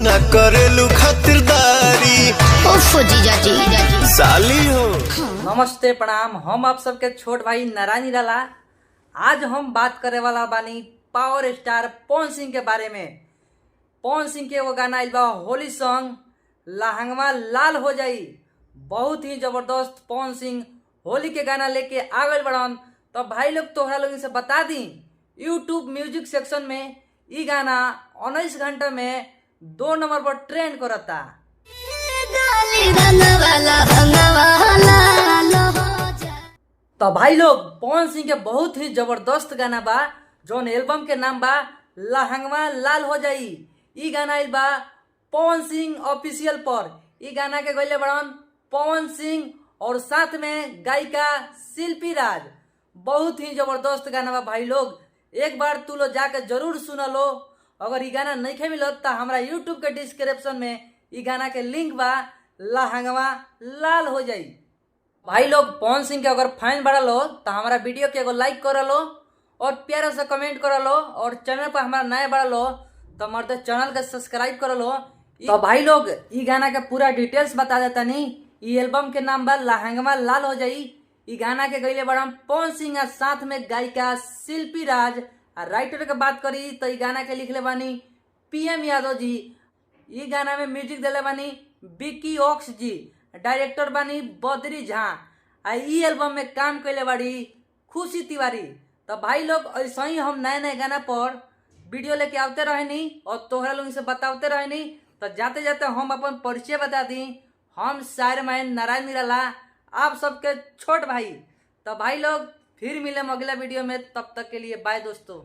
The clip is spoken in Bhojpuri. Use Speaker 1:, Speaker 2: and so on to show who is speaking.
Speaker 1: न करेलू खातिरदारी।
Speaker 2: ओफो जीजा जी।
Speaker 1: साली हो।
Speaker 3: नमस्ते, प्रणाम। हम आप सबके छोट भाई नारायण निराला। आज हम बात करे वाला बानी पावर स्टार पवन सिंह के बारे में। पवन सिंह के एगो गाना आइल बा, होली सॉन्ग, लहंगवा लाल हो जाई। बहुत ही जबरदस्त पवन सिंह होली के गाना लेके आ गइल बड़न। तो भाई लोग, तोहरा लोग से बता दी, यूट्यूब म्यूजिक सेक्शन में ई गाना 19 घंटा में 2 नंबर पर ट्रेंड करता। तो भाई लोग, पवन सिंह के बहुत ही जबरदस्त गाना बा, जौन एल्बम के नाम बा लहंगवा लाल हो जाई। ई गाना आइल बा पवन सिंह ऑफिशियल पर। ई गाना के गइले बड़न पवन सिंह और साथ में गायिका शिल्पी राज। बहुत ही जबरदस्त गाना बा भाई लोग, एक बार तू लोग जाके जरूर सुन लो। अगर ई गाना नहीं मिलत तो हमारा यूट्यूब के डिस्क्रिप्शन में ई गाना के लिंक बा, लहंगवा लाल हो जाई। भाई लोग, पवन सिंह के अगर फैन बढ़ा लो तो हमारा वीडियो के एगो लाइक कर लो और प्यारा सा कमेंट कर लो और चैनल पर हमारा नया बढ़ा लो तो हमारे चैनल के सब्सक्राइब कर लो। तो भाई लोग, ई गाना के पूरा डिटेल्स बता देता नहीं। ई एल्बम के नाम बा लहंगवा लाल हो जाई। ई गाना के गईले बड़ा पवन सिंह आ साथ में गायिका शिल्पी राज। आ राइटर के बात करी तो ई गाना के लिखले बानी पीएम यादव जी। ई गाना में म्यूजिक दिले बानी बिकी ऑक्स जी, डायरेक्टर बानी बद्री झा आ ई एल्बम में काम कैले बाड़ी खुशी तिवारी। तो भाई लोग, ऐसे ही हम नए नए गाना पर वीडियो लेके आवते रहनी और तोहरा लोग से बताते रहनी। तो जाते जाते हम अपन परिचय बता दी, हम शायर मैन नारायण निराला, आप सबके छोट भाई। तो भाई लोग, फिर मिले अगला वीडियो में, तब तक के लिए बाय दोस्तों।